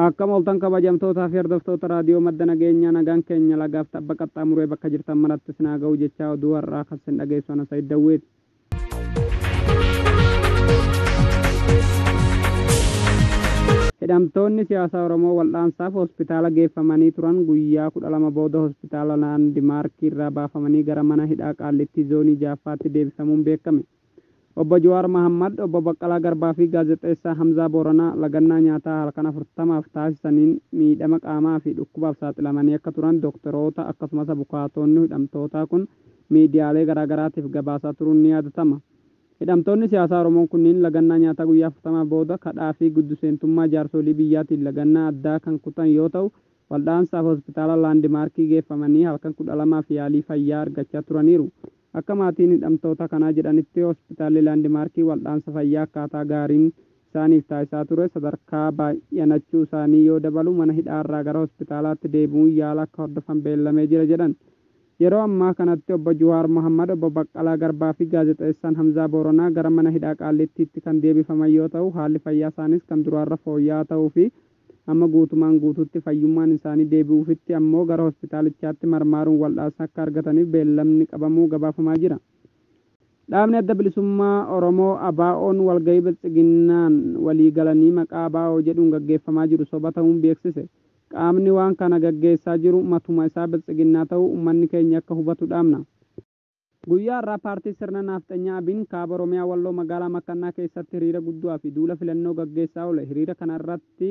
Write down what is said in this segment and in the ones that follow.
Akkam ooltan kabajamtootaa fi hordoftoota raadiyoo madda nageenyaa, nagaan keenya lagaaf tabba qaxxaamuree bakka jirtan maratti isin haa ga'u jechaa, oduu har'aa kan isin dhageessu ana Sayid Dawweeti. Hidhamtoonni siyaasaa Oromoo wal'aansaaf hospitaala geeffamanii turan guyyaa 12 booda hospitaala Laandimaarkii irraa baafamanii gara mana hidhaa Qaallittii Zoonii 6ffaatti deebifamuun beekame. Obbo Jawaar Mahaammad, Obbo Baqqalaa Garbaa fi Gaazexeessaa Hamzaa Booranaa lagannaa nyaataa halkan 40f taasisaniin miidhama qaamaa fi dhukkubaaf saaxilamanii akka turan dookteroota akkasumas abukaatoonni hidhamtootaa kun miidiyaalee garaagaraatiif gabaasaa turuun ni yaadatama. Hidhamtoonni siyaasaa Oromoo kunniin lagannaa nyaataa guyyaa 40 booda kadhaa fi gidduseentummaa jaarsolii biyyaatiin lagannaa addaa kan kutan yoo ta'u, waldhaansaaf hospitaala Laandimaarkii geeffamanii halkan 12f yaalii fayyaa argachaa turaniiru. Akka maatiin hidhamtoota kanaa jedhanitti, hospitaalli Laandimaarkii waldhaansa fayyaa akkaataa gaariin isaaniif taasisaa ture sadarkaa baay'anachuu isaanii yoo dabalu mana hidhaarraa gara hospitaalaatti deebi'uun yaala akka hordofan beellamee jira jedhan. Yeroo ammaa kanatti Obbo Jawaar Mahaammad, Obbo Baqqalaa Garbaa fi Gaazexeessaan Hamzaa Booranaa gara mana hidhaa Qaallittiitti kan deebifaman yoo ta'u, haalli fayyaa isaaniis kan duraarra fooyya'aa ta'uu fi amma guutumaan guutuutti fayyummaan isaanii deebi'uufitti ammoo gara hospitaalichaatti marmaaruun waldhaansa akka argataniif beellamni qabamuu gabaafamaa jira. Dhaabni Adda Bilisummaa Oromoo ABO'n walgahii Biltsiginnaan walii galanii maqaa ABO jedhuun gaggeeffamaa jiru soba ta'uun beeksise. Qaamni waan kana gaggeessaa jiru matuma isaa Biltsiginnaa ta'uu uummanni keenya akka hubatu dhaamna. Guyyaa har'aa paartii sirna naafxanyaa Abiin kaaba Oromiyaa Walloo magaalaa Makkannaa keessatti hiriira guddaa fi duula filannoo gaggeessaa oole. Hiriira kana irratti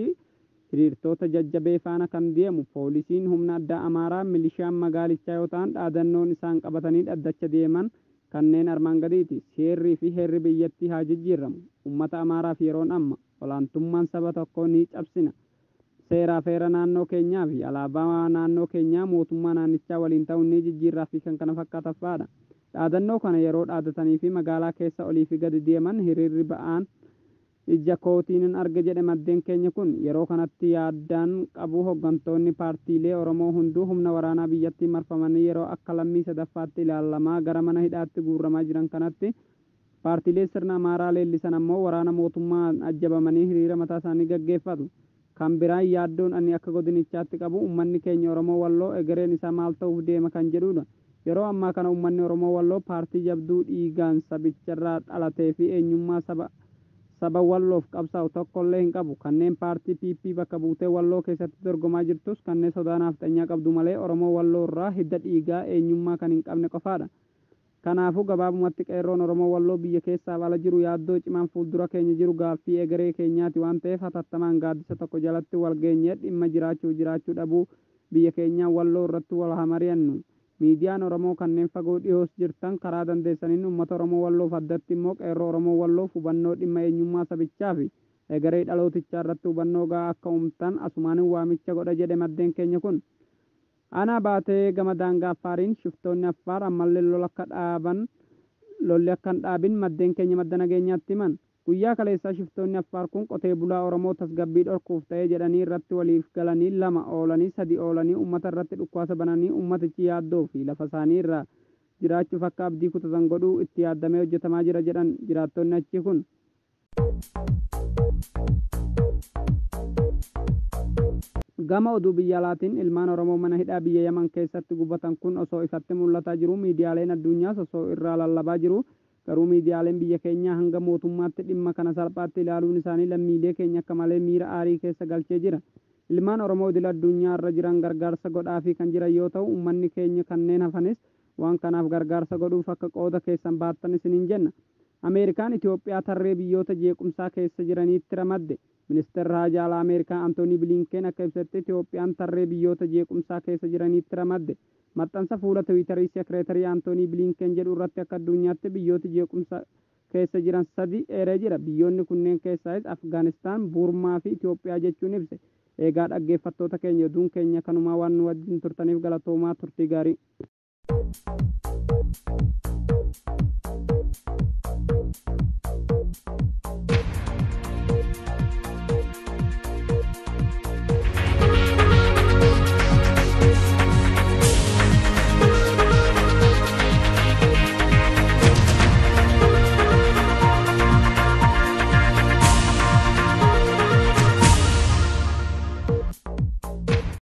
hiriirtoota jajjabee faana kan deemu poolisiin humna addaa Amaaraa, milishaan magaalichaa yoo ta'an, dhaadannoon isaan qabatanii dhaddacha deeman kanneen armaan gadiiti. Seerrii fi heerri biyyattii haa jijjiiramu. Uummata Amaaraaf yeroon amma. Olaantummaan saba tokkoo ni cabsina. Seeraa fi heera naannoo keenyaa fi alaabaa naannoo keenyaa mootummaa naannichaa waliin ta'uun ni jijjiirraa fi kan kana fakkaatan fa'aadha. Dhaadannoo kana yeroo dhaadatanii fi magaalaa keessa olii fi gadi deeman hiriirri ba'aan ija kootiinin arge jedhe maddeen keenya kun. Yeroo kanatti yaaddaan qabu, hooggantoonni paartiilee Oromoo hunduu humna waraanaa biyyattii marfamanii yeroo akka lammii sadaffaatti ilaalamaa gara mana hidhaatti guurramaa jiran kanatti, paartiilee sirna Amaaraa leellisan ammoo waraana mootummaan ajjabamanii hiriira mataa isaanii gaggeeffatu. Kan biraan yaaddoon ani akka godinichaatti qabu, uummanni keenya Oromoo Walloo egereen isaa maal ta'uuf deema kan jedhudha. Yeroo ammaa kana uummanni Oromoo Walloo paartii jabduu dhiigaan sabicharraa dhalatee fi eenyummaa saba Walloof qabsaa'u tokkollee hin qabu. Kanneen paartii PP bakka buutee Walloo keessatti dorgomaa jirtus kanneen sodaa naafxanyaa qabdu malee Oromoo Walloo irraa hidda dhiigaa eenyummaa kan hin qabne qofaadha. Kanaafuu gabaabumatti qeerroon Oromoo Walloo biyya keessaaf ala jiru yaaddoo cimaan fuuldura keenya jiru gaaffii egeree keenyaati waan ta'eef, hatattamaan gaaddisa tokko jalatti wal geenyee dhimma jiraachuu jiraachuu dhabuu biyya keenyaa Walloo irratti wal haa mari'annu. Miidiyaan Oromoo kanneen fagoo dhiyoos jirtan karaa dandeessaniin uummata Oromoo Walloof, addatti immoo qeerroo Oromoo Walloof hubannoo dhimma eenyummaa sabichaa fi egeree dhalootichaa irratti hubannoo gahaa akka uumtan asumaanin waamicha godha jedhe maddeen keenya kun. Aanaa baatee gama daangaa Affaariin shiftoonni Affaar ammallee lola akka dhaaban, lolli akka hin dhaabin maddeen keenya madda nageenyaatti himan. Guyyaa kaleessaa shiftoonni Affaar kun qotee bulaa Oromoo tasgabbii dhorkuuf ta'ee jedhanii irratti waliif galanii lama oolanii sadi oolanii uummata irratti dhukkaasa bananii uummatichi yaaddoo fi lafa isaanii irraa jiraachuuf akka abdii kutatan godhuu itti yaaddamee hojjetamaa jira jedhan jiraattonni achii kun. Gama oduu biyya alaatiin, ilmaan Oromoo mana hidhaa biyya Yaman keessatti gubatan kun osoo ifatti mul'ataa jiru, miidiyaaleen addunyaas osoo irraa lallabaa jiru, garuu miidiyaaleen biyya keenyaa hanga mootummaatti dhimma kana salphaatti ilaaluun isaanii lammiilee keenya akka malee miira aarii keessa galchee jira. Ilmaan Oromoo idil addunyaa irra jiran gargaarsa godhaafii kan jiran yoo ta'u, uummanni keenya kanneen hafanis waan kanaaf gargaarsa godhuuf akka qooda keessan baattan isiniin jenna. Ameerikaan Itoophiyaa tarree biyyoota jeequmsaa keessa jiraniitti ramadde. Ministeerri Haajaa Alaa Ameerikaa Antoonii Bilinkeen akka ibsetti, Itoophiyaan tarree biyyoota jeequmsaa keessa jiraniitti ramadde. Maxxansa fuula Tiwiitarii Sekireetarii Antoonii Bilinkeen jedhu irratti akka addunyaatti biyyooti jeequmsa keessa jiran sadi eeree jira. Biyyoonni kunneen keessaayis Afgaanistaan, Burmaa fi Itoophiyaa jechuun ibse. Egaa dhaggeeffattoota keenya, oduun keenya kanumaa. Waan nu wajjin turtaniif galatoomaa, turtii gaarii.